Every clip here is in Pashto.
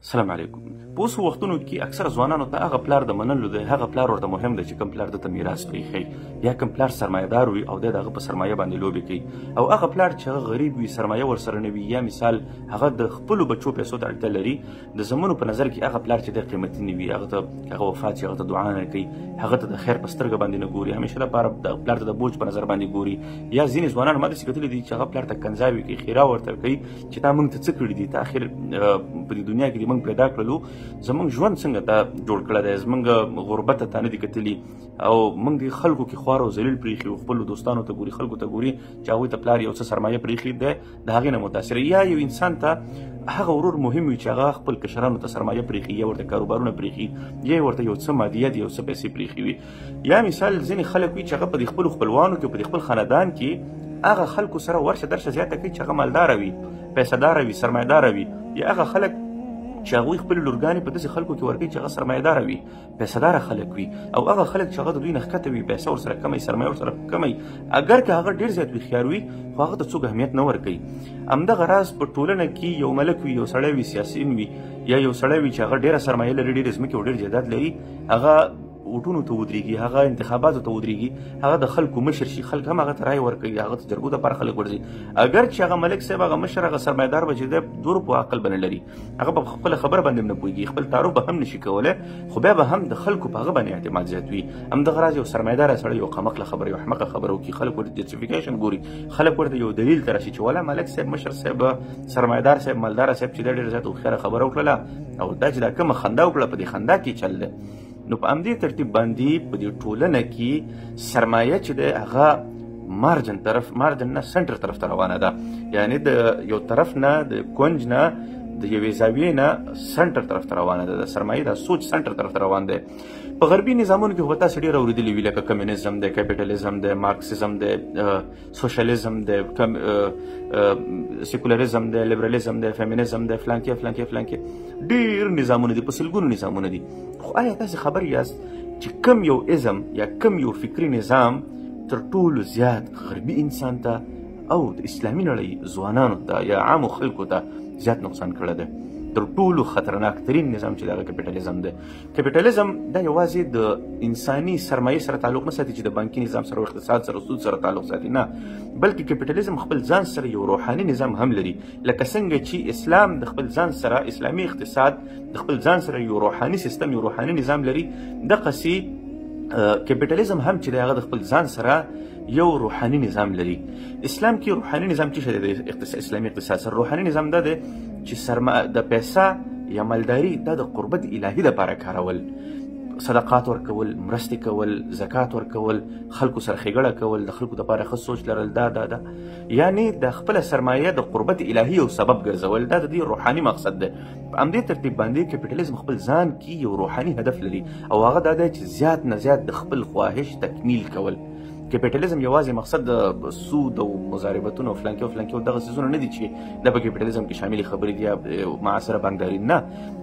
سلام علیکم. په اوسو وختونو کې اکثره ځوانانو ته هغه پلار د منلو دی، هغه پلار ورته مهم دی چې کوم پلار ده ته میراث پرېښی یا کوم پلار سرمایهدار وي او دی د هغه په سرمایه باندې لوبې کوي، او هغه پلار چې هغه غریب وي، سرمایه ورسره نه وي، یا مثال هغه د خپلو بچو پیسو ته اړتیا لري، د زمونو په نظر کې هغه پلار چې دی قیمتي نه وي، هغه ته هغه وفات شي هغه ته دعا نه کوي، هغه ته د خیر په سترګه باندې نه ګوري، همیشه لپاره د پلار ته د بوج په نظر باندې ګوري. یا ځینې ځوانان ما داسې کتلي دي چې هغه پلار ته کنځاوې کوي، ښېرا ورته کوي چې تا موږ ته څه کړي دي، تا اخر په دې دنیا کې موږ پیدا کړلو، زموږ ژوند څنګه تا جوړ کړی دی، زموږ غربت ته تا نه دي کتلي، او موږ دې خلکو کې خوار او ذلیل پرېښي او خپلو دوستانو ته ګوري، خلکو ته ګوري چې هغوی ته پلار یو څه سرمایه پرېښي دی، د هغې نه متاثر. یا یو انسان ته هغه ورور مهم وي چې هغه خپل کشرانو ته سرمایه پرېښي، یا ورته کاروبارونه پرېښي، یا ورته یو څه مادیات یو څه پیسې پرېښي وي. یا مثال ځینې خلک وي چې هغه په دې خپلو خپلوانو کې په دې خپل خاندان کې هغه خلکو سره ورشه درشه زیاته کوي چې هغه مالداره وي، پیسهداره وي، سرمایهداره وي، یا هغه خلک چې هغوی خپلې لورګانې په داسې خلکو کې ورکوي چې هغه سرمایهداره وي، پیسهداره خلک وي، او هغه خلک چې هغه د دوی نه ښکته وي، پیسه ورسره کمه وي، سرمایه ورسره کمه وي، اګر که هغه ډېر زیات هوښیار وي خو هغه ته څوک اهمیت نه ورکوي. همدغه راز په ټولنه کې یو ملک وي، یو سړی وي، سیاسیون وي، یا یو سړی وي چې هغه ډېره سرمایه لري، ډېرې ځمکې او ډېر جایداد لري، هغه ووټونو ته ودرېږي، هغه انتخاباتو ته ودرېږي، هغه د خلکو مشر شي، خلک هم هغه ته رایه ورکوي، هغه ته جرګو دپاره خلک ورځي. اګر چې هغه ملک صاحب، هغه مشر، هغه سرمایهدار به چې دی دوه روپو عقل به نه لري، هغه به خپله خبره باندې هم نه پوهېږي، خپل تعارف به هم نشي کولی، خو بیا به هم د خلکو په هغه باندې اعتماد زیات وي. همدغه راز یو سرمایهدار سړی یو قمقله خبره، یو احمقه خبره وکړي، خلک ورته جسټیفیکیشن ګوري، خلک ورته یو دلیل ته راشي چې ولا ملک صاحب، مشر صاحب، سرمایهدار صاحب، مالدار صاحب چې دی ډېر زیات هوښیاره خبره وکړله، او دا چې دا کومه خندا وکړه په دې خندا کې چل دی. نو په همدې ترتیب باندې په دې ټولنه کې سرمایه چې دی هغه مارجن طرف، مارجن نه سنټر طرف ته روانه ده، یعنې د یو طرف نه، د کنج نه، د یوې زاویې نه سنټر طرف ته روانه ده، د سرمایې دا سوچ سنټر طرف ته روان دی. په غربي نظامونو کې خو به تاسې ډېر اورېدلي وي، لکه کمیونزم دی، کپیټلیزم دی، مارکسیزم دی، سوشلیزم دی، سیکولریزم دی، لیبرالیزم دی، فیمینیزم دی، فلانکې فلانکې فلانکې، ډېر نظامونه دي، په سلګونو نظامونه دي. خو آیا تاسې خبر یاست چې کم یو ازم یا کم یو فکري نظام تر ټولو زیات غربي انسان ته او د اسلامي نړۍ ځوانانو ته یا عامو خلکو ته زیات نقصان کړی دی؟ تر ټولو خطرناک ترین نظام چې دغه کپیټلیزم دی. کپیټلیزم دا یوازې د انساني سرمایې سره تعلق نه ساتي چې د بانکي نظام سره او اقتصاد سره سود سره تعلق ساتي، نه، بلکې کپیټلیزم خپل ځان سره یو روحاني نظام هم لري. لکه څنګه چې اسلام د خپل ځان سره، اسلامي اقتصاد د خپل ځان سره یو روحاني سیستم، یو روحاني نظام لري، دقسې کپیټلیزم هم چې د هغه د خپل ځان سره یو روحاني نظام لري. اسلام کې روحاني نظام څه شی دی؟ د اسلامي اقتصاد سره روحاني نظام دا دی چې د پیسه یا مالداري دا د قربت الهي دپاره کارول، صدقات ورکول، مرستې کول، زکات ورکول، خلکو سره ښېګړه کول، د خلکو دپاره ښه سوچ لرل، دا دا دا یعنې د خپله سرمایه د قربت الهي یو سبب ګرځول، دا د دې روحاني مقصد دی. په همدې ترتیب باندې کپیټلیزم خپل ځان کې یو روحاني هدف لري، او هغه دا دی چې زیات نه زیات د خپل خواهش تکمیل کول. کپیټلیزم یوازې مقصد د سود او مضاربتونو او فلانکې او فلانکې او دغه څیزونه نه دي چې دا په کپیټلیزم کې شاملې خبرې دي یا معاصره بانکداري، نه،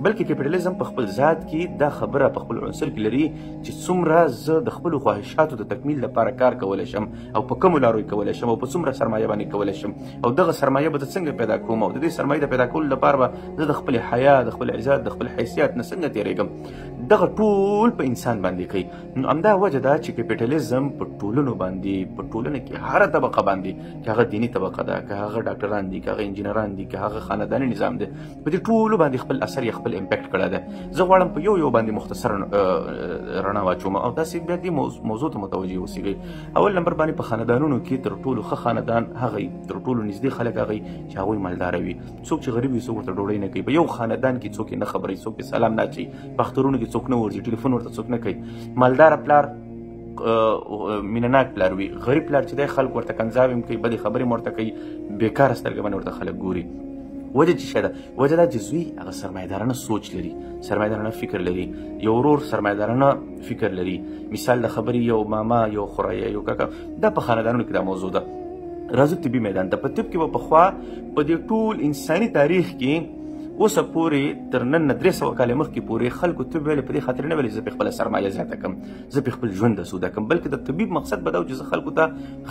بلکې کپیټلیزم په خپل ذات کې دا خبره په خپل عنصر کې لري چې څومره زه د خپلو خواهشاتو د تکمیل لپاره کار کولی شم، او په کومو لارو یې کولی شم، او په څومره سرمایه باندې کولی شم، او دغه سرمایه به زه څنګه پیدا کوم، او د دې سرمایې د پیدا کولو لپاره به زه د خپلې حیا، د خپل عزت، د خپل حیثیت نه څنګه تېرېږم، دغه ټول په انسان باندې کوي. نو همدا وجه ده چې کپیټلیزم په ټولنو باندې، په ټولنه کې هره طبقه باندې، که هغه دیني طبقه ده، که هغه ډاکټران دي، که هغه انجینران دي، که هغه خانداني نظام دی، په دې ټولو باندې خپل اثر یا خپل impact کړی دی. زه غواړم په یو یو باندې مختصر رڼا واچوم او تاسې بیا دې موضوع ته متوجه اوسېږئ. اول نمبر باندې په خاندانونو کې تر ټولو ښه خاندان هغه وي، تر ټولو نږدې خلک هغه وي چې هغوی مالداره وي. څوک چې غریب وي څوک ورته ډوډۍ نه کوي، په یو خاندان کې څوک یې نه خبروي، څوک یې سلام نه اچوي، په اخترونو کې څوک نه ورځي، ټلیفون ورته څوک نه کوي. مالداره پلار مینهناک پلار وي، غریب پلار چې دی خلک ورته کنځاوې هم کوي، بدې خبرې هم ورته کوي، بېکاره سترګې باندې ورته خلک ګوري. وجه څه شی ده؟ وجه دا چې زوی هغه سرمایهدارانه سوچ لري، سرمایهدارانه فکر لري، یو ورور سرمایهدارانه فکر لري، مثال د خبرې یو ماما، یو خورایه، یو کاکا، دا په خاندانونو کې دا موضوع ده. راځو طبي میدان ته. په طب کې به پخوا په دې ټول انساني تاریخ کې اوسه پورې تر نن نه 300 کاله مخکې پورې خلکو طب ویلې په دې خاطر نه ویلې زه پرې خپله سرمایه زیاته کړم، زه پرې خپل ژوند اسوده کړم، بلکې د طبیب مقصد به دا و چې زه خلکو ته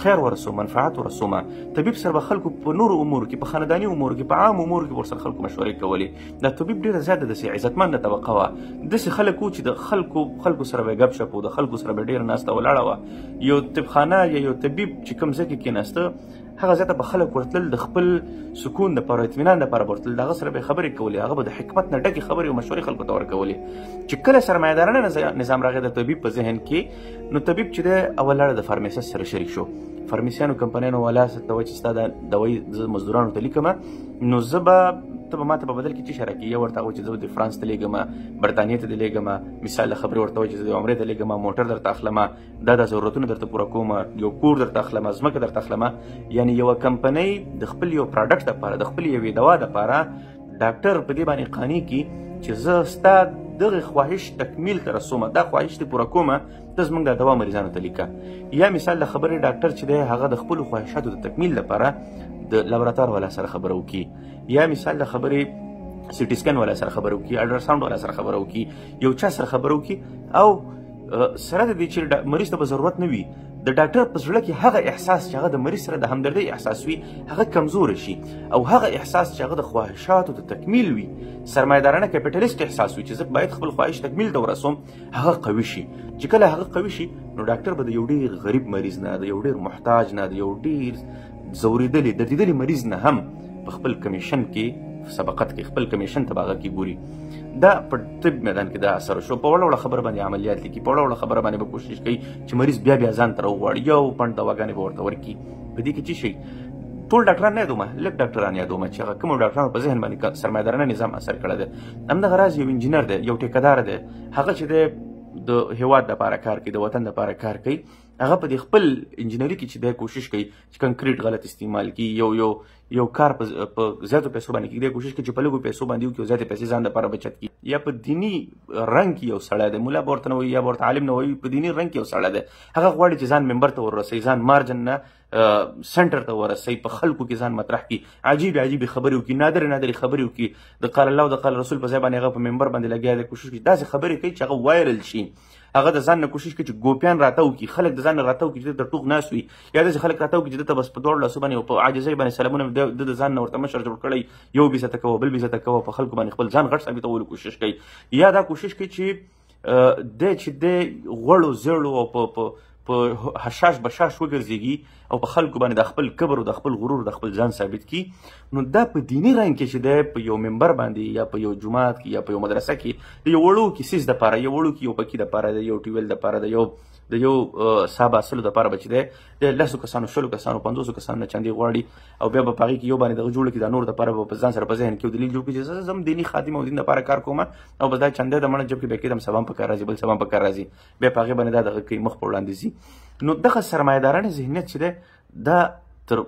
خیر ورسوم، منفعت ورسوم. طبیب سره به خلکو په نورو امورو کې، په خانداني امورو کې، په عام امورو کې ورسره خلکو مشورې کولې. دا طبیب ډېره زیاته داسې عزتمنده طبقه وه، داسې خلک وو چې د خلکو سره به یې ګپ شپ و، د خلکو سره به ډېره ناسته ولاړه وه. یو طبخانه یا یو طبیب چې کوم ځای کې کېناسته هغه ځای ته به خلک ورتلل د خپل سکون دپاره، اطمینان دپاره به ورتلل، د هغه سره به یې خبرې کولې، هغه به د حکمت نه ډکې خبرې او مشورې خلکو ته ورکولې. چې کله سرمایهدارانه نظام راغی د طبیب په ذهن کې، نو طبیب چې دی اول لاړه د فارمیسست سره شریک شو. فارمیسیانو کمپنیانو والا ته وایي چې ستا دا دوایي زه مزدورانو ته لیکم، نو زه به ته به ماته په بدل کې څه شی راکړې؟ یو ورته وایي چې زه به دې فرانس ته لېږم، برتانیې ته دې لېږم، مثال د خبرې ورته وایي چې زه دې عمرې ته لېږم، موټر درته اخلم، دا ضرورتونه درته پوره کوم، یو کور درته اخلم، ځمکه درته اخلم. یعنې یوه کمپنۍ د خپل یو product دپاره، د خپلې یوې دوا دپاره ډاکټر په دې باندې قانع کړي چې زه ستا دغه خواهش تکمیل ته رسوم، دا خواهش دې پوره کوم، ته زموږ دا دوا مریضانو ته لیکه. یا مثال د خبرې ډاکټر چې دی هغه د خپلو خواهشاتو د تکمیل لپاره د لابراتوار والا سره خبره وکړي، یا مثال د خبرې CT scan والا سره خبره وکړي، ultrasound والا سره خبره وکړي، یو چا سره خبره وکړي، او سره د دې چې مریض ته به ضرورت نه وي، د ډاکټر په زړه کې هغه احساس چې هغه د مریض سره د همدردۍ احساس وي هغه کمزوری شي، او هغه احساس چې هغه د خواهشاتو د تکمیل وي، سرمایهدارانه capitalist احساس وي چې زه باید خپل خواهش تکمیل ته ورسوم، هغه قوي شي. چې کله هغه قوي شي نو ډاکټر به د یو ډېر غریب مریض نه، د یو ډېر محتاج نه، د یو ډېر ځورېدلي دردېدلي مریض نه هم په خپل کمیشن کې سبقت کې، خپل کمیشن ته به هغه کې ګوري. دا په طب میدان کې دا اثر شو. په وړه وړه خبره باندې عملیات لیکي، په وړه وړه خبره باندې به کوشش کوي چې مریض بیا بیا ځان ته راوغواړي، یو پنډ دواګانې به ورته ورکړي. په دې کې څه شي ټول ډاکټران نه یادومه، لږ ډاکټران یادومه چې هغه کومو ډاکټرانو په ذهن باندې سرمایهدارانه نظام اثر کړی دی. همدغه راز یو انجینر دی، یو ټیکهدار دی، هغه چې دی د هیواد دپاره کار کوي، د وطن دپاره کار کوي، هغه په دې خپل انجینري کې چې دی کوشش کوي چې کنکریټ غلط استعمال کړي، یو یو یو کار په زیاتو پیسو باندې کېږي، دی کوشش کوي چې په لږو پیسو باندې وکړي او زیاتې پیسې ځان دپاره بچت کړي. یا په دیني رنګ کې یو سړی دی، ملا به ورته نه وایي یا به ورته عالم نه وایي، په دیني رنګ کې یو سړی دی، هغه غواړي چې ځان منبر ته ورسوي، ځان مارجن نه سنټر ته ورسوي، په خلکو کې ځان مطرح کړي، عجیبې عجیبې خبرې وکړي، نادرې نادرې خبرې وکړي، د قال الله او د قال رسول په ځای باندې هغه په منبر باندې لګیا دی، کوشش کوي داسې خبرې کوي چې هغه viral شي. هغه د ځان نه کوشش کوي چې ګوپیان راتاو کړي، خلک د ځان نه راتاو کړي چې ده ته ټوغ ناست وي، یا داسې خلک راتاو کړي چې ده ته بس په دواړو لاسو باندې او په عاجزۍ باندې سلامونه د ځان نه ورته مشر جوړ کړی، یو بې عزته کوه بل بې عزته کوه، په خلکو باندې خپل ځان غټ ثابتولو کوشش کوي. یا دا کوشش کوي چې دی چې دی غوړو زیړو او په حشاش بشاش وګرځېږي او په خلکو باندې د خپل کبر او د خپل غرور د خپل ځان ثابت کړي. نو دا په دیني رنګ کې چې دی په یو منبر باندې یا په یو جومات کې یا په یو مدرسه کې د یو وړوکي څیز دپاره، یو وړوکي یو پکي دپاره، د یو ټیوبویل دپاره، د یو ساه باسلو دپاره به چې دی د 10 کسانو، 20 کسانو، 50 کسانو نه چندې غواړي، او بیا به په هغې کې یو باندې دغه جوړ کړي، دا نور دپاره به په ځان سره په ذهن کې یو دلیل جوړ کړي چې زه زم دیني خادم او دین دپاره کار کوم او بس دا چندې د مړه جب کې بیا کېدم، سبا هم په کار راځي، بل سبا هم په کار راځي، بیا په هغې باندې دا دغه کوي، مخ په وړاندې ځي. نو دغه سرمایهدارانه ذهنیت چې دی دا تر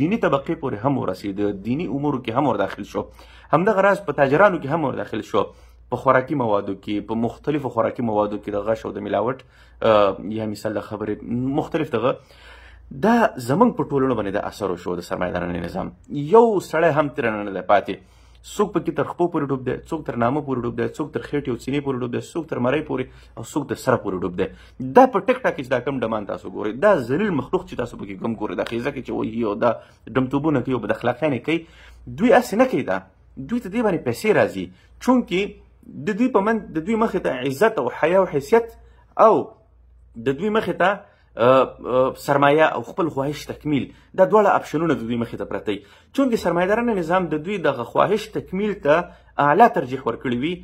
دیني طبقې پورې هم ورسېد، دیني امورو کې هم ور داخل شو. همدغه راز په تاجرانو کې هم ور داخل شو، په خوراکي موادو کې، په مختلفو خوراکي موادو کې د غش او د ملاوټ یا مثال د خبرې مختلف دغه دا زمونږ په ټولنو باندې د اثر وشو د سرمایهدارانه نظام. یو سړی هم ترېنه نه دی پاتې، څوک پکې تر خپو پورې ډوب دی، څوک تر نامه پورې ډوب دی، څوک تر خېټې او سینې پورې ډوب دی، څوک تر مرۍ پورې او څوک تر سره پورې ډوب دی. دا په ټیک ټاک کې چې دا کوم ډمان تاسو ګورئ، دا ذلیل مخلوق چې تاسو پکې کوم ګورئ، دا خیزه کې چې وایي او دا ډمتوبونه کوي او بد اخلاقیانې کوي، دوی هسې نه کوي، دا دوی ته دې باندې پیسې راځي، چونکې د دوی په من د دوی مخې ته عزت او حیا او حیثیت او د دوی مخې ته سرمایه او خپل خواهش تکمیل، دا دواړه اپشنونه د دوی مخې ته پرته دي. چونکې سرمایهدارانه نظام د دوی دغه خواهش تکمیل ته اعلی ترجیح ورکړی وي،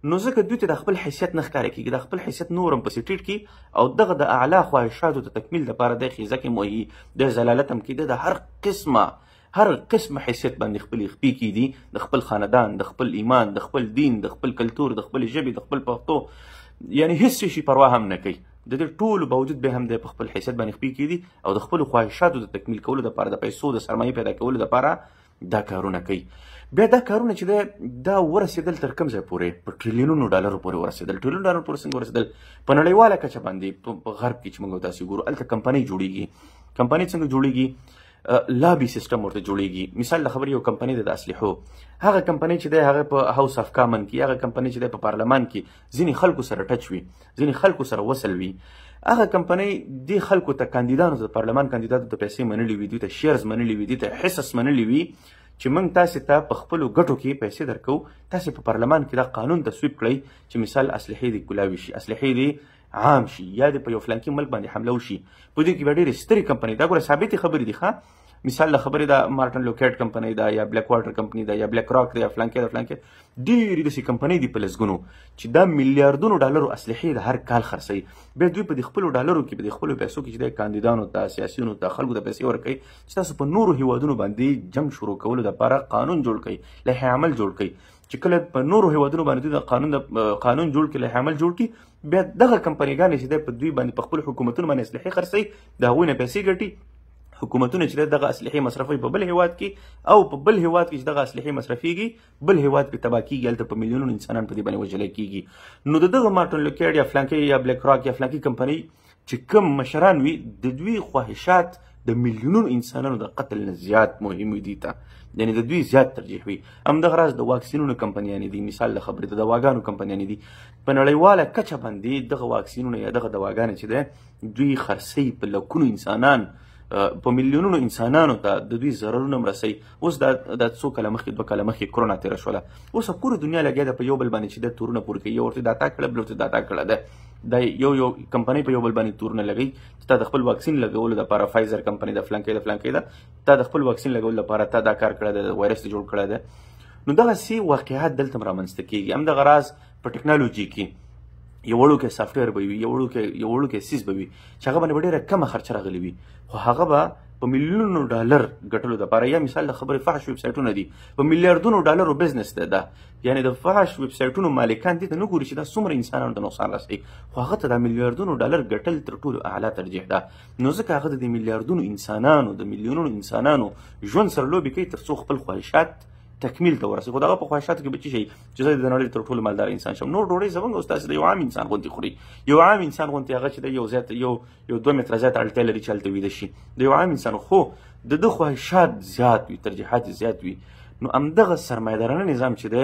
نو ځکه دوی ته د خپل حیثیت نه ښکاره کېږي، د خپل حیثیت نور هم پسې ټیټ کړي او دغه د اعلی خواهشاتو د تکمیل دپاره دی خیزه کې موهي، د ذلالت هم کېده، د هر قسمه حیثیت باندې خپلې خپې کېدي، د خپل خاندان، د خپل ایمان، د خپل دین، د خپل کلتور، د خپلې ژبې، د خپل پښتو، یعنې هېڅ شي پروا هم نه کوي. د دې ټولو باوجود به هم دی په خپل حیثیت باندې خپې کېدي او د خپلو خواهشاتو د تکمیل کولو دپاره، د پیسو د سرمایې پیدا کولو دپاره دا کارونه کوي. بیا دا کارونه چې دی دا ورسېدل تر کوم ځای پورې؟ په ټریلیونونو ډالرو پورې ورسېدل. ټریلیون ډالرو پورې څنګه ورسېدل؟ په نړیواله کچه باندې په غرب کې چې موږ تاسې ګورو، هلته کمپنۍ جوړېږي. کمپنۍ څنګه جوړېږي؟ lobby system ورته جوړیږي. مثال د خبرې یو کمپنۍ ده د اسلحو، هغه کمپنۍ چې دی هغه په House of Common کې، هغه کمپنۍ چې دی په پارلمان کې ځینې خلکو سره touch وي، ځینې خلکو سره وصل وي. هغه کمپنۍ دې خلکو ته، کاندیدانو ته، پارلمان کاندیدانو ته پیسې منلې وي، دوی ته shares منلې وي، دوی ته حصص منلې وي چې موږ تاسې ته په خپلو ګټو کې پیسې درکوو، تاسې په پارلمان کې دا قانون تصویب کړئ چې مثال اسلحې دې کولاوي شي، اسلحې دې عام شي، یا دې په یو فلانکي ملک باندې حمله وشي. په دې کې به ډېرې سترې کمپنۍ، دا ګوره ثابتې خبرې دي، ښه مثال له خبرې دا مارټن لوکیټ کمپنۍ ده، یا بلیک واټر کمپنۍ ده، یا بلیک راک ده، یا فلانکې ده فلانکې، ډېرې داسې کمپنۍ دي په لسګونو چې دا میلیاردونو ډالرو اسلحې د هر کال خرڅوي. بیا دوی په دې خپلو ډالرو کې، په دې خپلو پیسو کې چې دی کاندیدانو ته، سیاسیونو ته، خلکو ته پیسې ورکوي چې تاسو په نورو هیوادونو باندې جنګ شروع کولو دپاره قانون جوړ کړئ، لایحه عمل جوړ کړئ، چې کله په نورو هیوادونو باندې دوی د قانون جوړ کړي، لایحه عمل جوړ کړي، بیا دغه کمپنیګانې چې دی په دوی باندې په خپلو حکومتونو باندې اسلحې خرڅوي، د هغوی نه پیسې ګټي. حکومتونه چې دغه اسلحې مصرفوي په بل هیواد کې، او په بل هیواد کې چې دغه اسلحې مصرفیږي بل هیواد په تباه کیږي، هلته په میلیونونو انسانان په دې باندې وژل کیږي. نو د دغه مارټن لوکیډ یا فلانکي یا بلیک راک یا فلانکي کمپنۍ چې کوم مشران وي، د دوی خواهشات د میلیونونو انسانانو د قتل نه زیات مهم وي دوی ته، یعنې د دوی زیات ترجیح وي. همدغه راز د واکسینونو کمپنیانې دي، مثال د خبرې د دواګانو کمپنیانې دي، په نړیواله کچه باندې دغه واکسینونه یا دغه دواګانې چې ده دوی خرڅوي په لکونو انسانان، په میلیونونو انسانانو ته د دوی ضررونه هم رسوي. اوس دا څو کاله مخکې، 2 کاله مخکې کرونا تېره شوله، اوس پوره دنیا لګیا ده په یو بل باندې چې دا تورونه پورې کوي، یو ورته دا تا کړه، بل ورته دا تا کړه ده. دا یو یو کمپنۍ په یو بل باندې تورونه لګوي چې تا د خپل واکسین لګولو دپاره فایزر کمپنۍ ده، فلانکۍ ده، فلانکۍ ده، تا د خپل واکسین لګولو دپاره تا دا کار کړی ده، وایرس دې جوړ کړی ده. نو دغسې واقعات دلته هم رامنځته کېږي. همدغه راز په ټکنالوجي کې یو وړوکی software به وي، یو وړوکی څیز به وي چې هغه باندې به ډېره کمه خرچه راغلې وي، خو هغه به په میلیونونو ډالر ګټلو دپاره، یا مثال د خبرې فحش ویب سایټونه دي، په میلیاردونو ډالرو business دی دا، یعنې د فحش ویب سایټونو مالکان دې ته نه ګوري چې دا څومره انسانانو ته نقصان رسوي، خو هغه ته دا میلیاردونو ډالر ګټل تر ټولو اعلی ترجیح ده. نو ځکه هغه د دې میلیاردونو انسانانو، د میلیونونو انسانانو ژوند سره لوبې کوي تر څو خپل خواهشات تکمیل ته ورسي. خو دغه په خواهشاتو کې به څه شي چې زه د نړۍ تر ټولو مالدار انسان شم، نور ډوډۍ زمونږ او ستاسې د یو عام انسان غوندې خوري، یو عام انسان غوندې هغه چې د یو زیات یو 2 متره زیات اړتیا لري چې هلته ویده شي، د یو عام انسان، خو د ده خواهشات زیات وي، ترجیحات یې زیات وي. نو همدغه سرمایهدارانه نظام چې دی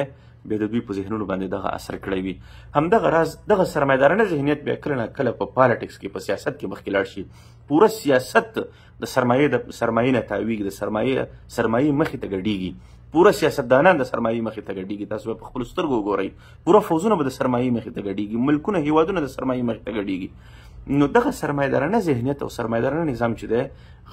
بیا د دوی په ذهنونو باندې دغه اثر کړی وي. همدغه راز دغه سرمایهدارانه ذهنیت بیا کله نا کله په politics کې، په سیاست کې مخکې لاړ شي، پوره سیاست د سرمایې نه تاویږي، د سرمایې مخې ته ګډیږي، پوره سیاستدانان د سرمایې مخې ته ګډیږي، تاسو به په خپلو سترګو وګورئ، پوره فوځونه به د سرمایې مخې ته ګډیږي، ملکونه هیوادونه د سرمایې مخې ته ګډیږي. نو دغه سرمایهدارانه ذهنیت او سرمایهدارانه نظام چې دی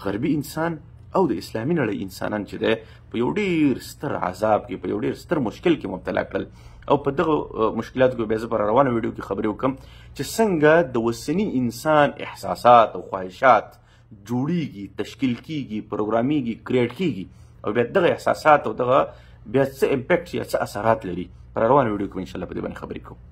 غربي انسان او د اسلامي نړۍ انسانان چې دی په یو ډېر ستر عذاب کې، په یو ډېر ستر مشکل کې مبتلا کړل. او په دغه مشکلاتو کې بیا زه په روانه ویډیو کې خبرې وکړم چې څنګه د اوسني انسان احساسات او خواهشات جوړیږي، تشکیل کیږي، پروګرامیږي، create کیږي، او بیا دغه احساسات او دغه بیا څه impact یا څه اثرات لري. په روانه ویډیو کې به انشاءالله په دې باندې خبرې کوم.